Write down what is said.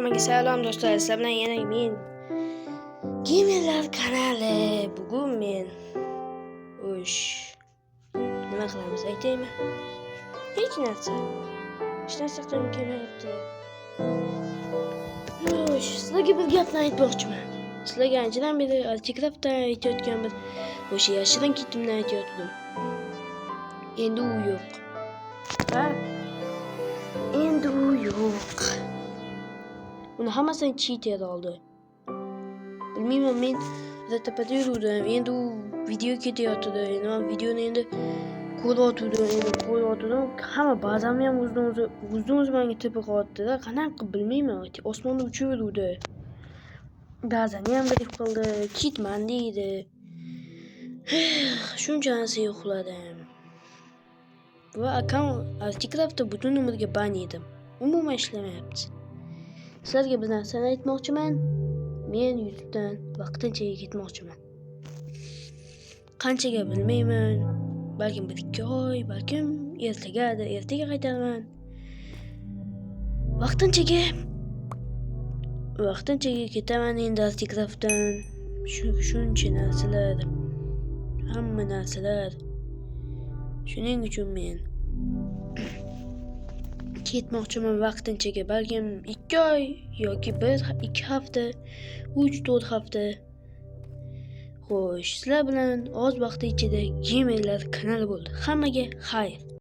Hammaga salom do'stlar. Sizlar bilan yana men, Gamerlar kanali. Bugun men o'sh nima qilamiz, aytaymi? Hech narsa. Hech narsa qilgim kelmayapti. Xo'sh, sizlarga bir gapni aytmoqchiman. Sizlarga anchadan beri Articraftdan aytayotgan bir o'sha yashirin kitimdan aytayotgandim. Endi u yo'q. Ha? Endi u yo'q. Uni hammasini cheater oldi. Bilmayman, men RTPda yuruvdim. Endi u video ketayotdi. Endi man videoni endi ko'ryotgandim, endi ko'ryotgandim. Hamma bazamni ham o'zidan o'zi o'zidan o'zi menga TP qilyapti-da. Qanaqa qilib, bilmayman. Osmonda uchib yuruvdi. Bazani ham grief qildi. Kitman deydi. Shuncha narsaga uxladim. Va akkaunt Articraftda butun umrga ban yedim. Umuman ishlamayapti. Sizlarga bir narsani aytmoqchiman. Men YouTube'dan vaqtinchaga ketmoqchiman. Qanchaga, bilmayman. Balkim 1-2 oy, balkim ertagadir, ertaga qaytarman. Vaqtinchaga ketaman endi Articraftdan. Shu shuncha narsalar, hamma narsalar. Shuning uchun men ketmoqchiman vaqtinchaga. Balkim 2 oy yoki 1-2 hafta, 3-4 hafta. Xo'sh, sizlar bilan oz vaqt ichida Gamerlar kanali bo'ldi. Hammaga xayr.